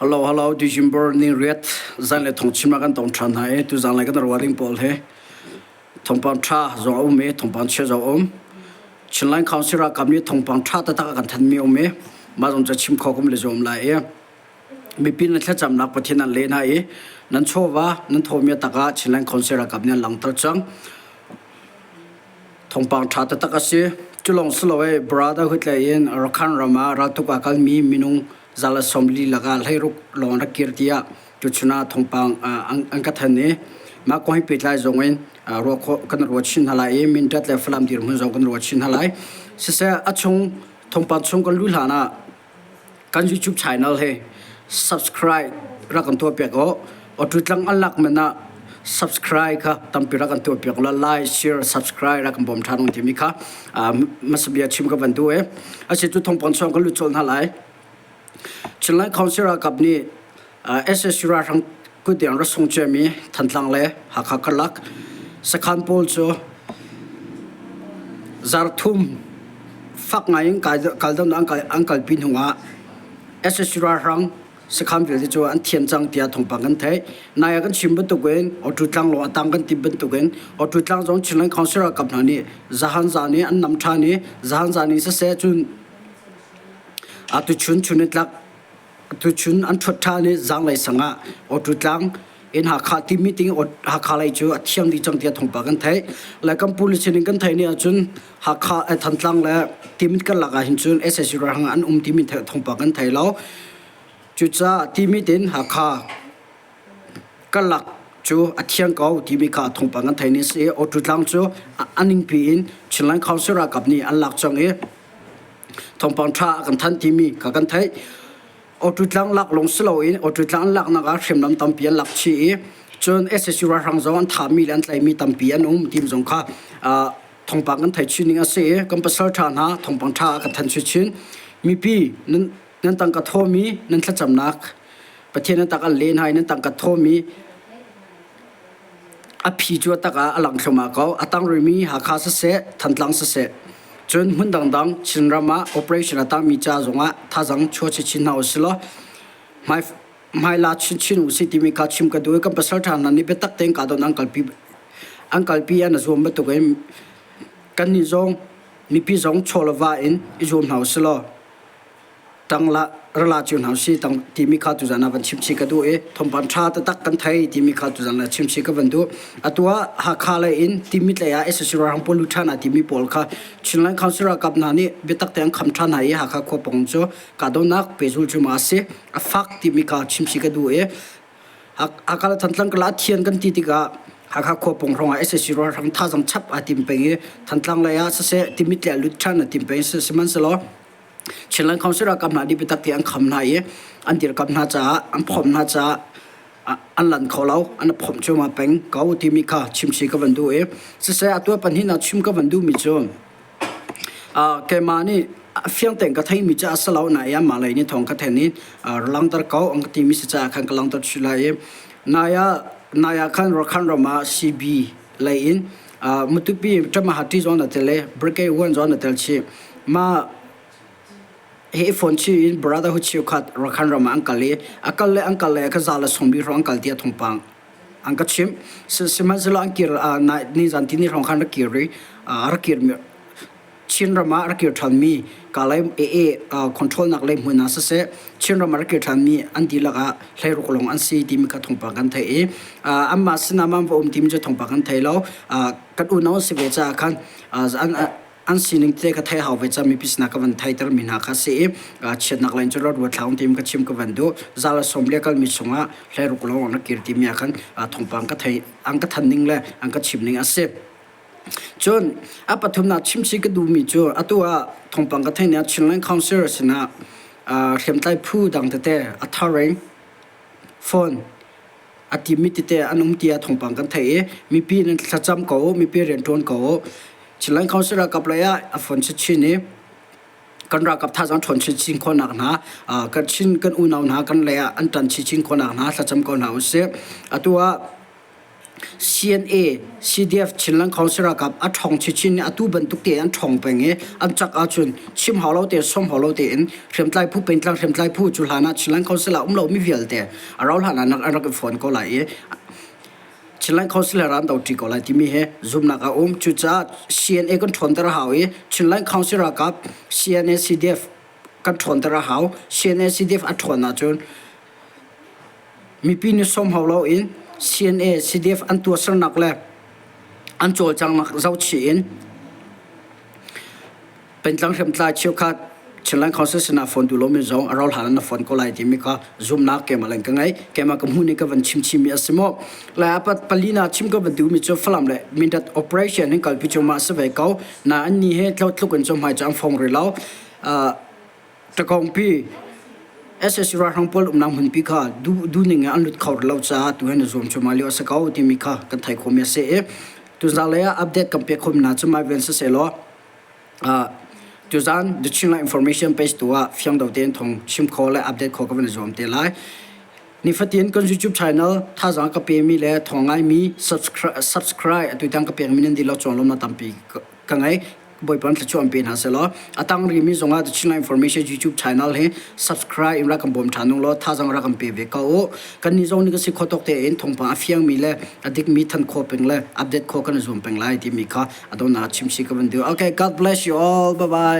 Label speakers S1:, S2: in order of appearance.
S1: Hello, hello, December ni riat zan le thongchim ah kan tong ṭhan hna i tuzan le kan ruah ding pawl hi thawngpang ṭha zong a um i thawngpang chia zong a um. Chinland Council ralkap nih thawngpang ṭha taktak a kan thanmi a um i mah zong cu chim kho kum le zuam lai i mipi nan thlacamnak Pathian an leh hna i nan chawva nan thawmi tak ah Chinland Council ralkap nih an langhter cang. Thawngpang ṭha taktak a si. Cu lawng si lo i Brotherhood lei in Rakhine ram ah raltuk aa kalmi minung 140 lakah 16 lawng rak kir tiah tuchun ah thawngpang an ka thanh i mah kong he pehtlai zong in ruah khawh kan ruat chin hna lai i Mindat le Falam dirhmun zong kan ruat chin hna lai. Siseh a chung thawngpang chung kan luh hlan ah kan YouTube channel hi subscribe rak kan tuah piak u. Awtutlang an lak man ah subscribe kha tampi rak kan tuah piak u like, share, subscribe rak kan bawm ṭhan ung timi kha hmasabia chim ka van duh i asi cu thawngpang chuang kan lut colh hna lai. Chinland Council ralkap nih SSU ralhrang kut in ra sung ciami Thantlang le Hakha karlak sakhan pawl cu zarthum fak ngai in kaldonak an kalpi hnu ah SSU ralhrang sakhan vialte cu an thian cang tiah thawngpang kan theih. Nai ah kan chim bantukin Awṭu tlang lawng a tang kan ti bantukin Awṭu tlang zong Chinland Council ralkap hna nih zahan zan i an nam ṭhan i zahan zan i siseh cun atuchun chun in tlak Tuchun an ṭhuat ṭhan i zaanglei sang ah Awṭu tlang in Hakha timi ting Hakha lei cu a thiang dih cang tiah thawngpang kan theih. Le kan police in kan theih ni ahcun Hakha Thantlang le Timit karlak ah hin cun SAC ralhrang an um timi thawngpang kan thei lo. Cucaah Timit in Hakha karlak cu a thiang ko timi kha thawngpang kan theih ni a si i Awṭu tlang cu a ningpi in Chinland Council ralkap nih an lak cang i Thawngpang ṭha a kan thanh timi kha kan theih. Awṭu tlang lak lawng si loin awṭu tlang an laknak ah hriamnam tampi an lak chih i cun SSU ralhrang zong an thahmi le an tlaihmi tampi an um ti zong kha thawngpang kan theih chin ning a si i kan pasal ṭha hna thawngpang ṭha a kan thanh chin. Mipi nan nan tangka thawmi nan thlacamnak Pathian nan tak an len hai nan tangka thawmi A phi cu a tak ah a lang thluahmah ko. A tang rihmi Hakha siseh, Thantlang siseh, cun hmun dangdang Chinram ah operation a tangmi ca zongah thazang chuah chinchin hna usilaw hmai hmaila chinchin usih timi kha chim ka duh i kan pasal ṭha hna nih biatak tein kahdohnak an kalpi an kalpi an i zuam bantuk in kannih zong mipi zong chaw le va in i zuam hna usilaw tangla rala cio hna usih tang timi kha tuzan ah van chim chih ka duh i thawngpang ṭha taktak kan thei timi kha tuzan ah chim chih ka van duh. Atu ah Hakha lei in Timit lei ah SSC ralhrang pawl lut ṭhan ah timi pawl kha Chinland Council ralkap hna nih biatak tein kham ṭhan hna i Hakha khua pawng cu kahdohnak pehzul cu ma a si a fak timi kha chim chih ka duh i Hakha le Thantlang kala thian kan ti tikah Hakha khua pawng hrawng ah SSC ralhrang thazang chap aa tim peng i Thantlang lei ah siseh Timit lei ah lut ṭhan a tim peng sihmanhsehlaw Chinland Council ralkap hna nih biatak tein an kham hna i an dirkamh hna caah an phomh hna caah an lan kho lo an phomh cuahmah peng ko timi kha chimchih ka van duh i siseh atu pahnihnak chim ka van duhmi cu keimah nih fiang tein ka theimi cu a si lo nain anmah lei nih thawng ka then i langter ko an ka timi si caah khan ka langter chih lai i nai ah nai ah khan Rakhine ram ah CB lei in Matupi Ṭamahati zong na tel i Brigade 1 zong na tel chih. Mah hi i phone chih in brotherhood cheukhat Rakhine ram ah an kal i a kal le an kal le ka za le sawmbi hrawng an kal tiah thawngpang an ka chimh. Sihmanhsehlaw an kir nizan tini hrawng khan rak kir i rak kir Chinram ah rak kir ṭhanmi Kalay AA control nak lei hmun ah siseh Chinram ah rak kir ṭhanmi an dihlak ah 16 lawng an si timi kha thawngpang kan theih i anmah sinah man va um timi cu thawngpang kan thei lo. Kan unau an si ve caah khan an sining te ka thei hau ve caah mipi sinah ka van theiter mi hna kha si i chiatnak lei in cu ruat hlah timi ka chim ka van duh. Zal sawm le kalmi chungah 16 lawng an rak kir timi ah khan thawngpang ka thei an ka than ning le an ka chim ning a si. Cun a pathumnak chimchih ka duhmi cu atu ah thawngpang ka theih ning ah Chinland Council sinah hriamtlai phu dang tete a thar in phone a timi tete an um tiah thawngpang kan theih i mipi nan thlacam ko u, mipi rianṭuan ko u. Chinland Council ralkap lei ah a phone chinchin i kan ralkap thazaang ṭhawn chinchin khawhnak hna kan Chin kan unau hna kan lei ah an ṭan chinchin khawhnak hna thlacam ko hna usih. Atu ah. CNA, CDF Chinland Council ralkap a ṭhawng chinchin i atu bantuk tein an ṭhawng peng i an cak ahcun chim hau lo tein sawm hau lo tein hriamtlai phu pengtlang hriamtlai phu cu hlan ah Chinland Council ah um lomi vialte a rau hlan ah an rak i fawn ko lai i Chinland Council he ran doṭi ko lai timi hi zumhnak a um. Cucaah CNA kan ṭhawnter a hau i Chinland Council ralkap CNA CDF kan ṭhawnter a hau. CNA CDF a ṭhawn ahcun Mipi nih sawm hau loin CNA, CDF an tuahsernak le an cawlcanghnak zohchih in pengtlang hriamtlai cheukhat Chinland Council sinah phone duh lomi zong a rauh hlan ah na phone ko lai timi kha zumhnak keimah leng ka ngei. Keimah ka hmuh ning ka van chim chimmi a si maw? Lai apat palina chim ka van duhmi cu Falam le Mindat operation hin kalpi cu mah si ve ko. Na an ni he tluk in cu hmai cu an fong rih lo. Ṭakawngpi sac ralhrang pawl umnak hmunpi kha duhning in an lut kho rih lo caah tu hin a zuam cuahmah lio a si ko timi kha kan theih khawhmi a si i tuzaan lei ah update kan pek khawhmi hna cu mah vial sisehlaw tuzaan The Chinland Information page tu ah fiang do tein thawng chim kho le update kho ka van i zuam te lai. Nifatin kan YouTube channel thazaang ka pemi le thawng ngaimi subscribe atu tiang ka pekmi nan dihlak cung lawmnak tampi ka ngei. Bawipa in thluachuah an pe hna sehlaw a tang rimi zongah The Chinland Information YouTube channel hi subscribe in rak kan bawm ṭhan ung law thazaang rak kan pe ve ko u. Kan nih zong nih kan si khawh tawk tein thawngpang a fiangmi le a dikmi than khawh peng le update khawh kan i zuam peng lai timi kha a donghnak chim si ka van duh. Okay, God bless you all. Bye bye.